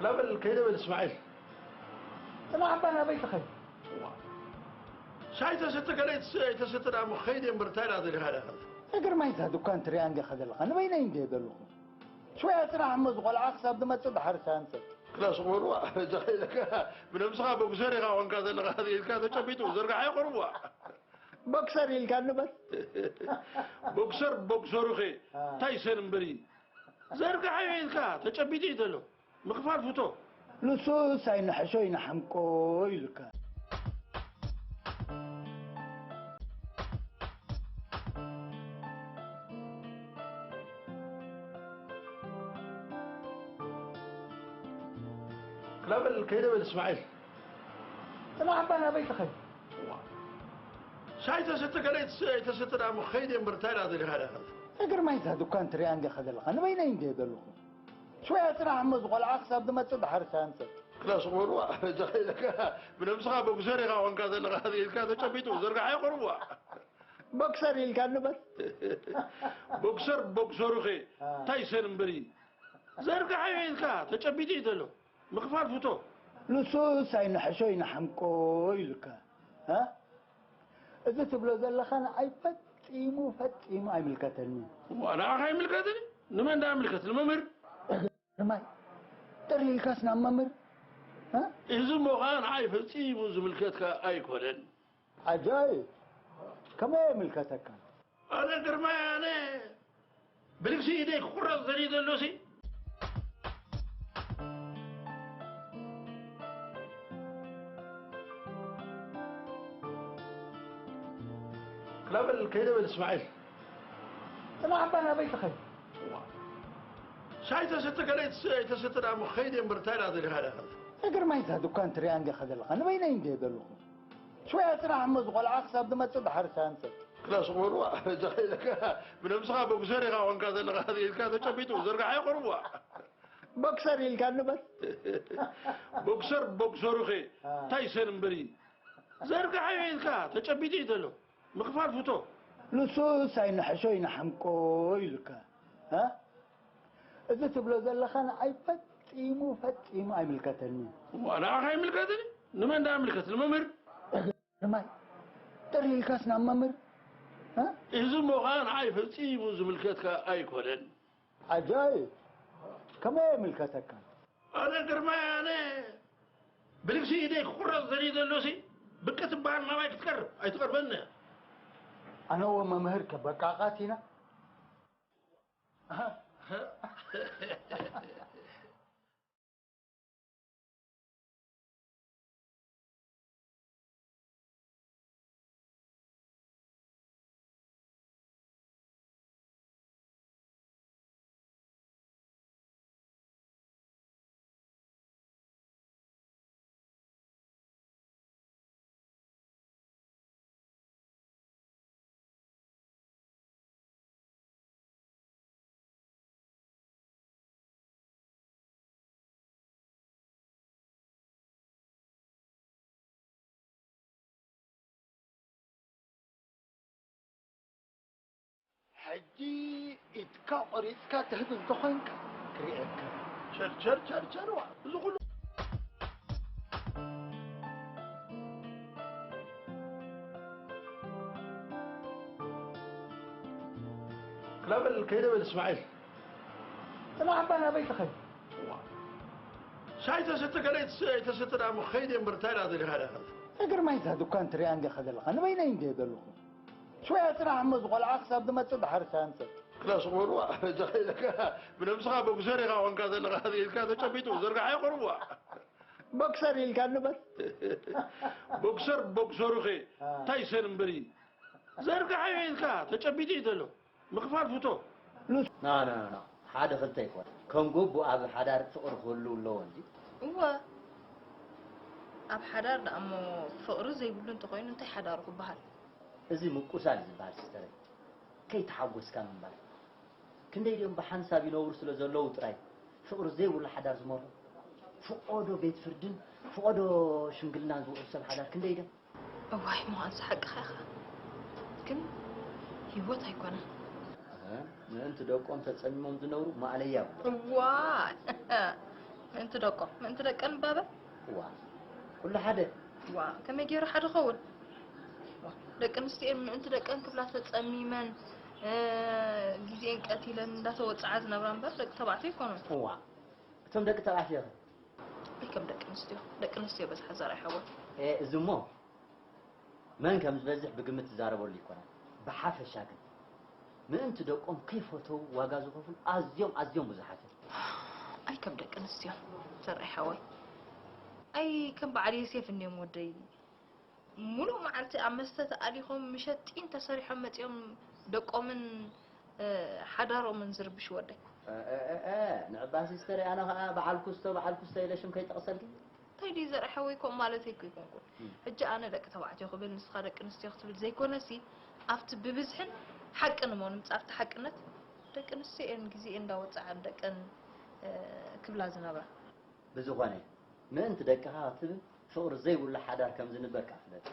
ላበል ከይደ በል እስማዒል። ጽናሕ እባ ናበይ ትኸይድ? ሻይ ተሰተ ገለ ኣይትስ-፣ ኣይተሰተ ደኣ እሞ ከይደ እምበር እንታይ ደኣ ደሊኻ ደኣ? እግር ማይ እዛ ድኳን ትሪኣ እንዲኻ ዘለኻ፣ ንበይነይ እንዲየ ዘለኹ። ሽወያ ጽናሕ እሞ ዝቖልዓ ክሳብ ዝመጽእ ድሓር ሳንሰት። ክላስ ክበልዋ፣ በጃኻ ኢለካ፣ ብነብስኻ ቦክሰር ኢኻ ኮንካ ዘለኻ፣ ኢድካ ተጨቢጡ፣ ዘርጋሓዮ ቁርብዋ። ቦክሰር ኢልካ ንበል። ቦክሰር፣ ቦክሰሩኸ፣ አ። ታይሰን እምበሪ። ዘርጋሓዮ ኢድካ፣ ተጨቢጡ እዩ ዘሎ። ምኽፋል ፍቶ። ንሱስ ኣይንሕሾ ይንሓምቆ ኢሉካ። ክላበል ከይደ በል እስማዒል። ጽናሕ እባ ናበይ ትኸይድ? ሻይ ተሰተ ገለ ኣይትስ-፣ ኣይተሰተ ደኣ እሞ ከይደ እምበር እንታይ ደኣ ደሊኻ ደኣ? እግር ማይ እዛ ድኳን ትሪኣ እንዲኻ ዘለኻ፣ ንበይነይ እንዲየ ዘለኹ። ሽወያ ጽናሕ እሞ ዝቖልዓ ክሳብ ዝመጽእ ድሓር ሳንሰት። ክላስ ክበልዋ፣ በጃኻ ኢለካ፣ ብነብስኻ ቦክሰር ኢኻ ኮንካ ዘለኻ፣ ኢድካ ተጨቢጡ፣ ዘርጋሓዮ ቁርብዋ። ቦክሰር ኢልካ ንበል። ቦክሰር፣ ቦክሰሩኸ፣ አ። ታይሰን እምበሪ። ዘርጋሓዮ ኢድካ፣ ተጨቢጡ እዩ ዘሎ። ምኽፋል ፍቶ። ንሱስ ኣይንሕሾ ይንሓምቆ ኢሉካ። እ? እዚ ትብሎ ዘለኻ ንዓይ ፈጺሙ፣ ፈጺሙ ኣይምልከተንን። እዋ፣ ንዓኻ ኣይምልከትን? ንመን ደኣ ይምልከት? ንመምህር? ግርማይ፣ ጥር ኢልካስ ናብ መምህር? እ? እዚ እሞ ኸኣ ንዓይ ፈጺሙ ዝምልከትካ ኣይኮነን። ዓጃይብ! ከመይ ይምልከተካ? ኣነ ግርማይ፣ ኣነ ብልግሲ ኢደይ ክቑረጽ ዘርኢ ዘሎሲ። ክላበል ከይደ በል እስማዒል። ጽናሕ እባ ናበይ ትኸይድ? ሻይ ተሰተ ገለ ኣይትስ-፣ ኣይተሰተ ደኣ እሞ ከይደ እምበር እንታይ ደኣ ደሊኻ ደኣ? እግር ማይ እዛ ድኳን ትሪኣ እንዲኻ ዘለኻ፣ ንበይነይ እንዲየ ዘለኹ። ሽወያ ጽናሕ እሞ ዝቖልዓ ክሳብ ዝመጽእ ድሓር ሳንሰት። ክላስ ክበልዋ፣ በጃኻ ኢለካ፣ ብነብስኻ ቦክሰር ኢኻ ኮንካ ዘለኻ፣ ኢድካ ተጨቢጡ፣ ዘርጋሓዮ ቁርብዋ። ቦክሰር ኢልካ ንበል። ቦክሰር፣ ቦክሰሩኸ፣ አ። ታይሰን እምበሪ። ዘርጋሓዮ ኢድካ፣ ተጨቢጡ እዩ ዘሎ። ምኽፋል ፍቶ። ንሱስ ኣይንሕሾ ይንሓምቆ ኢሉካ። እ? እዚ ትብሎ ዘለኻ ንዓይ ፈጺሙ፣ ፈጺሙ ኣይምልከተንን። እዋ፣ ንዓኻ ኣይምልከትን? ንመን ደኣ ይምልከት? ንመምህር? ግርማይ፣ ጥር ኢልካስ ናብ መምህር? እ? እዚ እሞ ኸኣ ንዓይ ፈጺሙ ዝምልከትካ ኣይኮነን። ዓጃይብ! ከመይ ይምልከተካ? ኣነ ግርማይ፣ ኣነ ብልግሲ ኢደይ ክቑረጽ ዘርኢ ዘሎሲ፣ ብቅ ትበሃል ናባይ ክትቀርብ ኣይትቐርበኒ። ኣነ ወ መምህር ከበቃቓት ኢና። ሕጂ ኢድካ ቆሪጽካ ትህብ እንተኾንካ ክርእየካ። ቸር፣ ቸር፣ ቸር፣ ቸር፣ ዋ፣ እዚ ኩሉ ክላበል ከይደ በል እስማዒል። ጽናሕ እባ ናበይ ትኸይድ? ሻይ ተሰተ ገለ ኣይትስ-፣ ኣይተሰተ ደኣ እሞ ከይደ እምበር እንታይ ደኣ ደሊኻ ደኣ? እግር ማይ እዛ ድኳን ትሪኣ እንዲኻ ዘለኻ፣ ንበይነይ እንዲየ ዘለኹ። ሽወያ ጽናሕ እሞ ዝቖልዓ ክሳብ ዝመጽእ ድሓር ሳንሰት። ክላስ ክበልዋ፣ በጃኻ ኢለካ፣ ብነብስኻ ቦክሰር ኢኻ ኮንካ ዘለኻ፣ ኢድካ ተጨቢጡ፣ ዘርጋሓዮ ቁርብዋ። ቦክሰር ኢልካ ንበል። ቦክሰር፣ ቦክሰሩኸ፣ አ። ታይሰን እምበሪ። ዘርጋሓዮ ኢድካ፣ ተጨቢጡ እዩ ዘሎ። ምኽፋል ፍቶ። ና፣ ና፣ ና፣ ና። ሓደ ክልተ ኣይኮነ። ከም ግቡእ ኣብ ሓዳር ፍቕሪ ክህሉ ኣለዎ እንጂ። እወ። ኣብ ሓዳር ደኣ እሞ ፍቕሪ ዘይብሉ እንተኾይኑ እንታይ ሓዳሩ ክበሃል? እዚ ምቁሳል እዩ ዝበሃል ሲስተረይ። ከይተሓጎስካ ምንባር። ክንደይ ድዮም ብሓንሳብ ይነብሩ ስለ ዘለዉ ጥራይ ፍቕሪ ዘይብሉ ሓዳር ዝመርሑ? ፍቖዶ ቤት ፍርድን ፍቖዶ ሽምግልናን ዝውዕል ሰብ ሓዳር ክንደይ ድዮም? እዋይ፣ መዓልቲ ሓቅኻ ኢኻ። ግን ህይወት ኣይኮነን። እህ፣ ምእንቲ ደቆም ተጸሚሞም ዝነብሩ ማእለያ ብሎ። እዋይ! ምእንቲ ደቆም፣ ምእንቲ ደቀን ባበ? ዋ፣ ኩሉ ሓደ። ዋ፣ ከመይ ገይሩ ሓደ ኸውን? ዋ፣ ደቂ ኣንስትዮን ምእንቲ ደቀን ክብላ ተጸሚመን፣ እ፣ ግዜን ቀቲለን እንዳተወጽዓ ዝነብራ እምበር ደቂ ተባዕትዮ ኣይኮኑን። ዋ፣ እቶም ደቂ ተባዕትዮ ከ? ኣይ ከም ደቂ ኣንስትዮ፣ ደቂ ኣንስትዮ በዝሓ ዘርኣይ ሓወይ። እ፣ እዚ እሞ መን ከም ዝበዝሕ ብግምት ትዛረበሉ ኣይኮነን። ብሓፈሻ ግን ምእንቲ ደቆም ከይፈተው ዋጋ ዝኸፍሉ ኣዝዮም ኣዝዮም ብዙሓት እዮም። ኣይ ከም ደቂ ኣንስትዮ ዘርኣይ ሓወይ። ኣይ ከም በዓል ዮሴፍ እንድዮም ወደይ። ሙሉእ መዓልቲ ኣብ መስተ ተኣሊኾም ምሸት ጢን ተሰሪሖም መጺኦም ደቆምን እ፣ ሓዳሮምን ዝርብሹ ወደይ። እ፣ እ፣ እ፣ እ፣ ንዕባ ሲስተረይ ኣነ ኸኣ በዓል ኩስቶ በዓል ኩስቶ ኢለ ሽም ከይጠቕሰልኪ። እንታይ ድዩ ዘርኣይ ሓወይ ከምኡ ማለተይ እኮ ኣይኮንኩን። ሕጂ ኣነ ደቂ ተባዕትዮ ክብል ንስኻ ደቂ ኣንስትዮ ክትብል ዘይኮነሲ ኣብቲ ብብዝሕን ሓቅን እሞ ንምጻእ ኣብቲ ሓቅነት ደቂ ኣንስትዮ እየን ግዜኤን እንዳወጽዓ ንደቀን እ፣ ክብላ ዝነብራ። ብዝኾነ ምእንቲ ደቅኻ ክትብል ፍቕሪ ዘይብሉ ሓዳር ከም ዝንበር ከኣ ፍለጥ።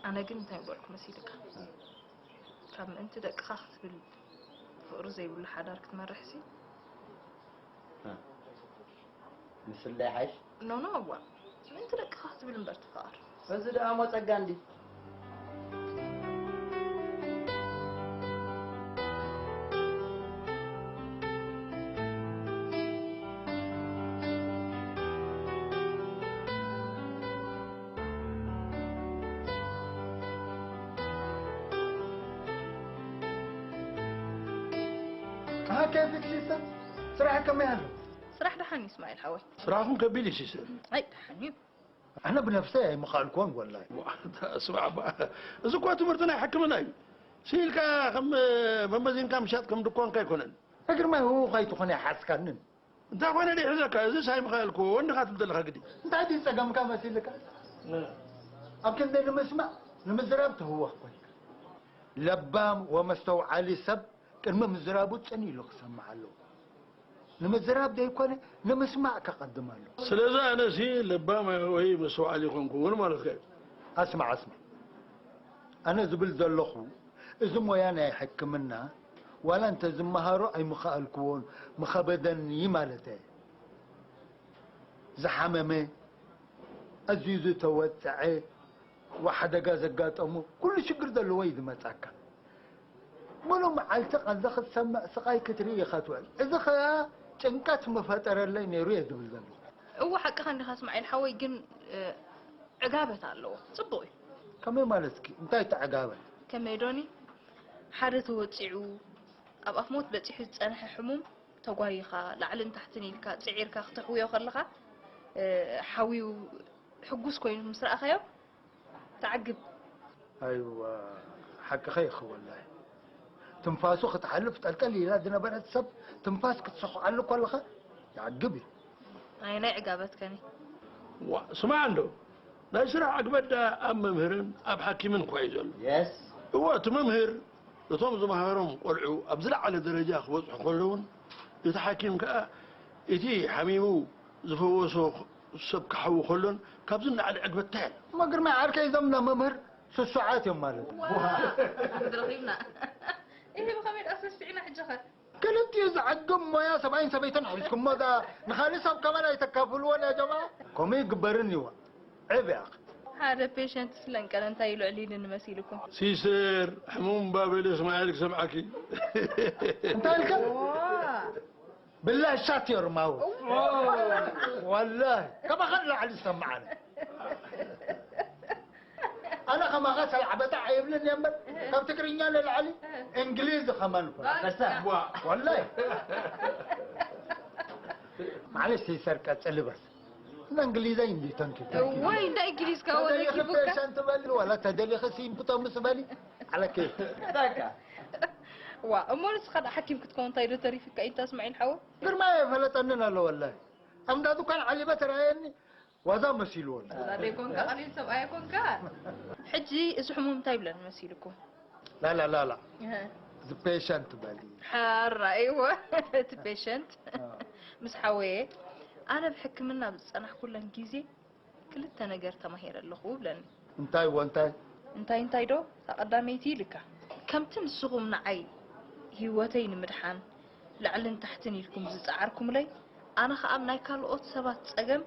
ኣነ ግን እንታይ ምበልኩ መሲልካ? ካብ ምእንቲ ደቅኻ ክትብል ፍቕሪ ዘይብሉ ሓዳር ክትመርሕሲ? እ፣ ምፍልላይ ሓይሽ? ኖኖ እዋ ምእንቲ ደቅኻ ክትብል እምበር ተፋቐር። እዚ ደኣ እሞ ጸጋ እንድዩ። ኣሃ፣ ከይፍክ ሲስተር፣ ስራሕ ከመይ ኣሎ? ስራሕ ደሓን እዩ እስማኤል ሓወይ። ስራሕኩም ከቢድ እዩ ሲስተር። ኣይ ደሓን እዩ። ኣነ ብነፍሰይ ኣይምኸኣልኩዎን ወላሂ። ዋ፣ ኣንታ ስማዕ እባ፣ እዚ እኮ ትምህርቲ ናይ ሕክምና እዩ። ስኢልካ ከም መመዚንካ ምሻጥ ከም ድኳንካ ኣይኮነን። ግርማይ ህዉኽ ኣይትኹን ኣይሓዝካንን። እንታይ ኾይነ ድዩ ይሕዘካ? እዚስ ኣይምኸኣልኩዎን ዲኻ ትብል ዘለኻ ግዲ። እንታይ ድዩ ጸገምካ መሲልካ? ኣብ ክንደይ ንምስማዕ ንምዝራብ ትህወኽ ኮንካ። ለባም ወመስተውዓሊ ሰብ ቅድሚ ምዝራቡ ጽን ኢሉ ክሰምዕ ኣለዎ። ንምዝራብ ዘይኮነ ንምስማዕ ከቐድም ኣለዎ። ስለዚ ኣነሲ ለባም ወይ መስተውዓሊ ኣይኮንኩን ማለትካ እዩ። ኣስማዕ ኣስማዕ ኣነ ዝብል ዘለኹ እዚ ሞያ ናይ ሕክምና ዋላ እንተዝመሃሮ ኣይምኸኣልክዎን ምኸበደኒ ማለተየ። ዝሓመመ፣ ኣዝዩ ዝተወጽዐ፣ ሓደጋ ዘጋጠሞ፣ ኩሉ ሽግር ዘለዎ እዩ ዝመጻካ። ሙሉእ መዓልቲ ቀንዲ ክትሰምዕ ስቓይ ክትርኢ ኢኻ ትውዕል። እዚ ኸኣ ጭንቀት ምፈጠረለይ ነይሩ እየ ዝብል ዘለኹ። እወ ሓቅኻ እንዲኻ እስማዒል ሓወይ፣ ግን ዕጋበት ኣለዎ። ጽቡቕ እዩ። ከመይ ማለትኪ? እንታይ እቲ ዕጋበት? ከመይ ዶኒ? ሓደ ተወጺዑ ኣብ ኣፍ ሞት በጺሑ ዝጸንሐ ሕሙም ተጓይኻ ላዕልን ታሕትን ኢልካ ጽዒርካ ክተሕውዮ ከለኻ ሓውዩ ሕጉስ ኮይኑ ምስ ረኣኻዮ ትዓግብ። ኣይዋ ሓቅኺ ኢኺ ወላሂ። ትንፋሱ ክትሓልፍ ጠልጠል ኢላ ዝነበረት ሰብ ትንፋስ ክትሰኹዓሉ ከለኻ ይዓግብ እዩ። ኣየናይ ዕጋበትከኒ? ዋ ስማዕ እንዶ ናይ ስራሕ ዕግበት ደኣ ኣብ መምህርን ኣብ ሓኪምን እኳ እዩ ዘሎ። የስ። እወ እቲ መምህር እቶም ዝመሃሮም ቆልዑ ኣብ ዝለዓለ ደረጃ ክበጽሑ ከለዉን እቲ ሓኪም ከኣ እቲ ሓሚሙ ዝፈወሶ ሰብ ክሓዊ ከሎን ካብዚ ንላዕሊ ዕግበት እንታይ ኣሎ? እሞ ግርማይ ዓርከይ እዞም እንዳ መምህር ስሱዓት እዮም ማለት እዩ። ዋ ረኺብና። እሂ ብኸመይ ደኣ ሰሲዕና ሕጂ ኸ? ክልቲኡ ዘዕግብ ሞያ ሰብኣይን ሰበይትን ሒዝኩሞ እዛ ንኻልእ ሰብ ከማን ኣይተካፍልዎን ያ ጀምዓ? ከምኡ ይግበርን ይዋ ዕብ ያኽ። ሓደ ፔሸንት ስለንቀለ እንታይ ኢሉ ዕሊልኒ መሲልኩም? ሲስተር ሕሙም ባበል እስማኤል ክሰምዓኪ። እንታይ ኢልካ? ብላሻት እዮም ርማው ወላሂ ካባኻ ንላዕሊ ዝሰምዓኒ ኣነ ከማኻ ሰላዕ በጣዕ ኣይብልን እየ እምበር ካብ ትግርኛ ንላዕሊ እንግሊዝ ከማን እኮ በሳ ዋ ወላሂ معلش ሲስተር ቀጽሊ በስ እና እንግሊዘይ እንዲ ተንኪ ወይ እንዳ እንግሊዝ ካወለ ኪቡካ ሸንት በሊ ወላ ተደሊኺ ሲምፕቶምስ በሊ على كيف ዳካ ዋ እሞ ንስኻ ደኣ ሓኪም ክትከውን እንታይ ዶ ተሪፍካ ኢንታ እስማዒል ሓወ ግርማ የፈለጠንን ኣሎ ወላሂ ኣምዳ ዱካን ዓሊበ ተራየኒ ዋዛ መሲልዎ ኣሎ ዛደይ ኮንካ ቀሊል ሰብኣይ ኮንካ ሕጂ እዚ ሕሙም እንታይ ይብለኒ መሲልኩም ላላ ላላ እዚ ፔሸንት በሊ ሓራ እይወ እቲ ፔሸንት ምስ ሓወየ ኣነ ብሕክምና ኣብ ዝፀናሕኩለን ግዜ ክልተ ነገር ተማሂረ ኣለኹ ብለኒ። እንታይ ወንታይ? እንታይ እንታይ ዶ? እታ ቀዳመይቲ ኢልካ። ከምቲ ንስኹም ንዓይ ህይወተይ ንምድሓን ላዕልን ታሕትን ኢልኩም ዝጸዓርኩምለይ፣ ኣነ ኸኣ ኣብ ናይ ካልኦት ሰባት ጸገም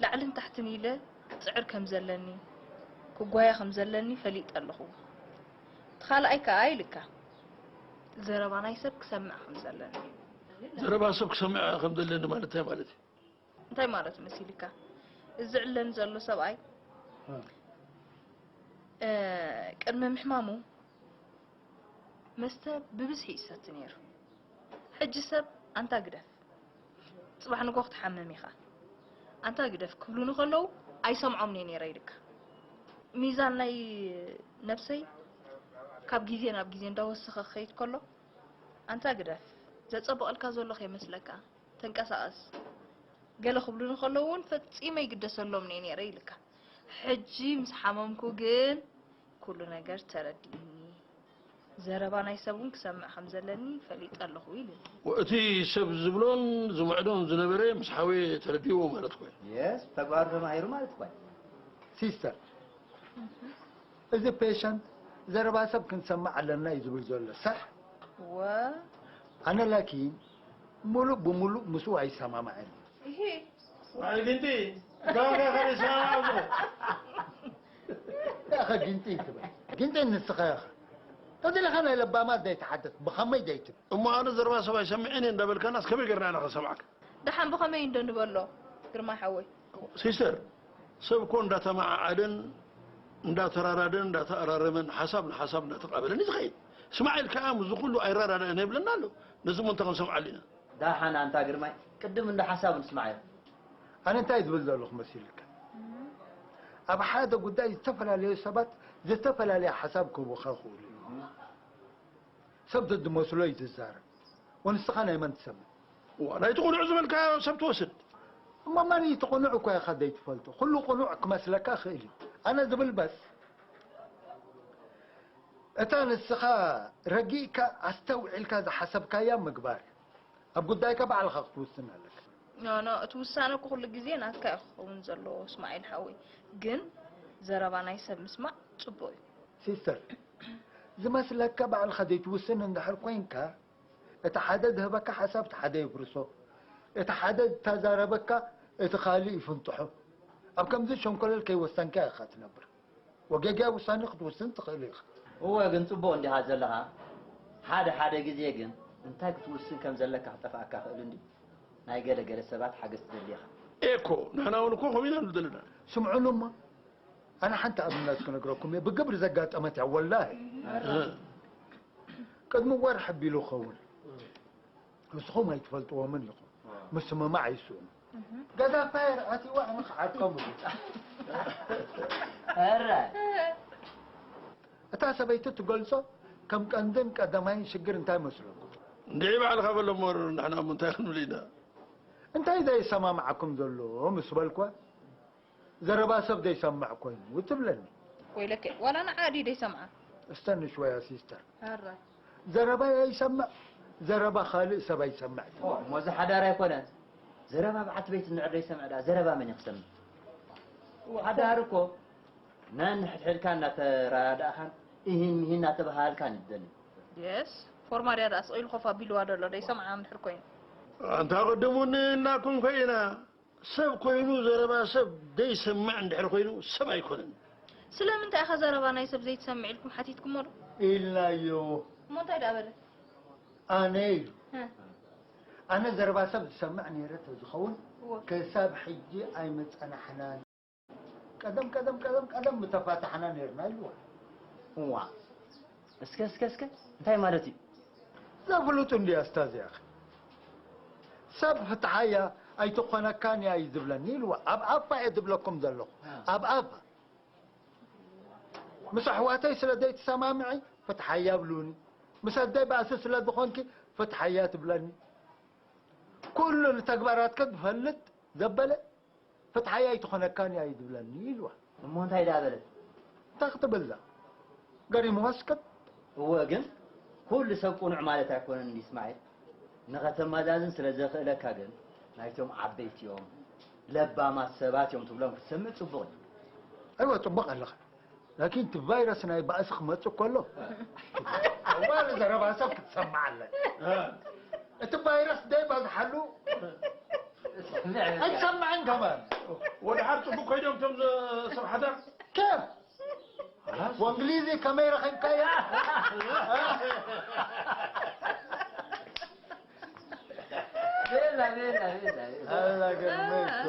ላዕልን ታሕትን ኢለ ክጽዕር ከም ዘለኒ፣ ክጓየ ከም ዘለኒ ፈሊጠ ኣለኹ። እቲ ካልኣይ ከኣ ኢልካ፣ ዘረባ ናይ ሰብ ክሰምዕ ከም ዘለኒ። ዘረባ ሰብ ክሰምዕ ከም ዘለኒ ማለት እንታይ ማለት እዩ? እንታይ ማለት መሲልካ? እዚ ዝዕለኒ ዘሎ ሰብኣይ፣ እ። እ፣ ቅድሚ ምሕማሙ መስተ ብብዝሒ ይሰቲ ነይሩ። ሕጂ ሰብ ኣንታ ግደፍ፣ ጽባሕ ንግሆ ክትሓምም ኢኻ፣ ኣንታ ግደፍ ክብሉኒ ከለዉ ኣይሰምዖምን እየ ነይረ ኢልካ። ሚዛን ናይ ነብሰይ ካብ ግዜ ናብ ግዜ እንዳወሰኸ ክኸይድ ከሎ፣ ኣንታ ግደፍ፣ ዘጸብቐልካ ዘሎ ከይመስለካ፣ ተንቀሳቐስ፣ ገለ ክብሉኒ ከለዉ እውን ፈጺመ ይግደሰሎምን እየ ነይረ ኢልካ። ሕጂ ምስ ሓመምኩ ግን ኩሉ ነገር ተረዲእኒ። ዘረባ ናይ ሰብ እውን ክሰምዕ ከም ዘለኒ ፈሊጠ ኣለኹ ኢሉኒ። እቲ ሰብ ዝብሎን ዝምዕዶን ዝነበረ ምስ ሓወየ ተረዲእዎ ማለት እኮ እዩ። የስ ተግባሩ ተማሂሩ ማለት እኮ እዩ። ሲስተር፣ እዚ ፔሸንት ዘረባ ሰብ ክንሰምዕ ኣለና እዩ ዝብል ዘሎ፣ ሳሕ? ወ ኣነ ላኪን ሙሉእ ብሙሉእ ምስኡ ኣይሰማማዕን። ይሄ ስማዒ ግንቲ ጋጋ ከሪሳ ኣብዞ ያኸ ግንጢ ትብል ግንጢ ንስኻ ያኸ ተደለኻ ናይ ለባማት ዘይትሓትት ብኸመይ ዘይትብል? እሞ ኣነ ዘረባ ሰብ ኣይሰምዕን እየ እንዳበልካናስ ከመይ ጌርና ኢና ከሰምዓካ? ደሓን ብኸመይ እንዶ ንበሎ ግርማይ ሓወይ? ሲስተር፣ ሰብ እኮ እንዳተመዓዓደን እንዳተራዳደን እንዳተኣራረመን ሓሳብ ንሓሳብ እንዳተቃበለን እዩ ዝኸይድ። እስማዒል ከኣ ምስዚ ኩሉ ኣይራዳዳእን የብለና ኣሎ። ነዚ እሞ እንታይ ክንሰምዓሉ ኢና? ዳሓን ኣንታ ግርማይ ቅድም እንዶ ሓሳቡ ንስማዕ ኢኹ። ኣነ እንታይ ዝብል ዘለኹ መሲልካ? ኣብ ሓደ ጉዳይ ዝተፈላለዩ ሰባት ዝተፈላለየ ሓሳብ ክህቡኻ ይኽእሉ እዮም። ሰብ ዘዝመስሎ እዩ ዝዛረብ። ወንስኻ ናይ መን ትሰምዕ? እዋ፣ ናይቲ ቅኑዕ ዝበልካዮ ሰብ ትወስድ። እሞ መን እዩ እቲ ቅኑዕ እኳ ኢኻ ዘይትፈልጦ። ኩሉ ቅኑዕ ክመስለካ ይኽእል እዩ። ኣነ ዝብል በስ እታ ንስኻ ረጊእካ ኣስተውዒልካ ዝሓሰብካያ ምግባር ኣብ ጉዳይካ ባዕልኻ ክትውስን ኣለካ። ኖ ኖ፣ እቲ ውሳነ እኮ ኩሉ ግዜ ናትካ እዩ ክኸውን ዘለዎ እስማዒል ሓወይ። ግን ዘረባ ናይ ሰብ ምስማዕ ጽቡቕ እዩ። ሲስተር፣ ዝመስለካ ባዕልኻ ዘይትውስን እንድሕር ኮይንካ እቲ ሓደ ዝህበካ ሓሳብ እቲ ሓደ የፍርሶ፣ እቲ ሓደ ዝተዛረበካ እቲ ካልእ ይፍንጥሖ። ኣብ ከምዚ ሸንኮለል ከይወሰንካ ኢኻ ትነብር። ወጌጋ ውሳኔ ክትውስን ትኽእል ኢኻ። እወ ግን ጽቡቕ እንዲኻ ዘለኻ። ሓደ ሓደ ግዜ ግን እንታይ ክትውስን ከም ዘለካ ክጠፍኣካ ክእል እንዲ ናይ ገለ ገለ ሰባት ሓገዝ ትደሊ ኢኻ። ኤኮ ንሕና እውን እኮ ከምኡ ኢና ንብል ዘለና። ስምዑኒ እሞ ኣነ ሓንቲ ኣብነት ክነግረኩም እየ። ብግብሪ ዘጋጠመት እያ ወላሂ። ቅድሚ ወርሒ ኣቢሉ ክኸውን ንስኹም ኣይትፈልጥዎምን ኢኹም። ምስምማዕ ይስእኑ። ገዛ ፋየር ኣትይዋ ኣነ ክዓርቆም እየ። ሕራይ እታ ሰበይቲ ትገልጾ ከም ቀንድን ቀዳማይን ሽግር እንታይ መስለኩም? እንድዒ ባዕልኻ በሎ እሞ ንሕና እሞ እንታይ ክንብል ኢና? እንታይ ዘይሰማማዓኩም ዘሎ ምስ በልኳ ዘረባ ሰብ ዘይሰምዕ ኮይኑ ትብለኒ። ወይለከ ዋላ ንዓዲ ደይሰምዓ። እስተኒ ሽወያ ሲስተር፣ ሕራይ ዘረባ ይሰምዕ፣ ዘረባ ካልእ ሰብ ኣይሰምዕ። እሞ እዚ ሓዳር ኣይኮነን። ዘረባ በዓልቲ ቤት እንድሕር ዘይሰምዕ ደኣ ዘረባ መን እዩ ክሰምዕ? ሓዳር እኮ ነንሕድሕድካ እናተረዳእኻን እሂን ምሂን እናተበሃሃልካን እዩ ዝደሊ። የስ ፎርማልያ ደኣ ስቕ ኢሉ ኮፍ ኣቢልዋ ደሎ ደይሰምዓ እንድሕር ኮይኑ። ኣንታ ቅድም እውን ኢልናኩም እኮ ኢና። ሰብ ኮይኑ ዘረባ ሰብ ደይሰምዕ እንድሕር ኮይኑ ሰብ ኣይኮነን። ስለምንታይ ኢኻ ዘረባ ናይ ሰብ ዘይትሰምዕ ኢልኩም ሓቲትኩሞ ዶ? ኢልናዮ። እሞ እንታይ ደኣ በለ? ኣነ ኢሉ እ። ኣነ ዘረባ ሰብ ዝሰምዕ ነይረ ተዝኸውን እወ። ክሳብ ሕጂ ኣይምጸናሕናን። ቀደም ቀደም ቀደም ቀደም ምተፋታሕና ነይርና ኢልዋ። እዋ እስከ እስከ እስከ እንታይ ማለት እዩ? ዘፍልጡ እንድያ እስታዝያኸ ሰብ ፍትሓያ ኣይትኾነካን እያ እዩ ዝብለኒ ኢልዋ። ኣብ ኣፋ እየ ዝብለኩም ዘለኹ። ኣብ ኣፋ ምስ ኣሕዋተይ ስለ ዘይትሰማምዒ ፍትሓያ ብሉኒ። ምስ ኣደይ ባእሲ ስለ ዝኾንኪ ፍትሓያ ትብለኒ። ኩሉ ንተግባራትካ ዝፈልጥ ዘበለ ፍትሓያ ኣይትኾነካን እያ እዩ ዝብለኒ ኢልዋ። እሞ እንታይ ደኣ በለት? እንታይ ክትብል እዛ ገሪምዋ ስክት። እወ ግን ኩሉ ሰብ ቅኑዕ ማለት ኣይኮነን እንዲ እስማዒል። ንኸተመዛዝን ስለ ዘኽእለካ ግን ናይቶም ዓበይቲ እዮም ለባማት ሰባት እዮም ትብሎም ክትሰምዕ ጽቡቕ እዩ። ኣይወ ጽቡቕ ኣለኻ። ላኪን እቲ ቫይረስ ናይ ባእሲ ክመጽእ ከሎ ዋላ ዘረባ ሰብ ክትሰምዕ ኣለ። እቲ ቫይረስ ደይ በዝሓሉ ኣይትሰምዕን ከማን። ወድሓር ጽቡቅ ኮይዶም እቶም ሰብ ሓዳር ከፍ ወእንግሊዚ ከመይ ረኺብካዮ? ሌላ ሌላ ሌላ ኣላ ገርመ እኮ።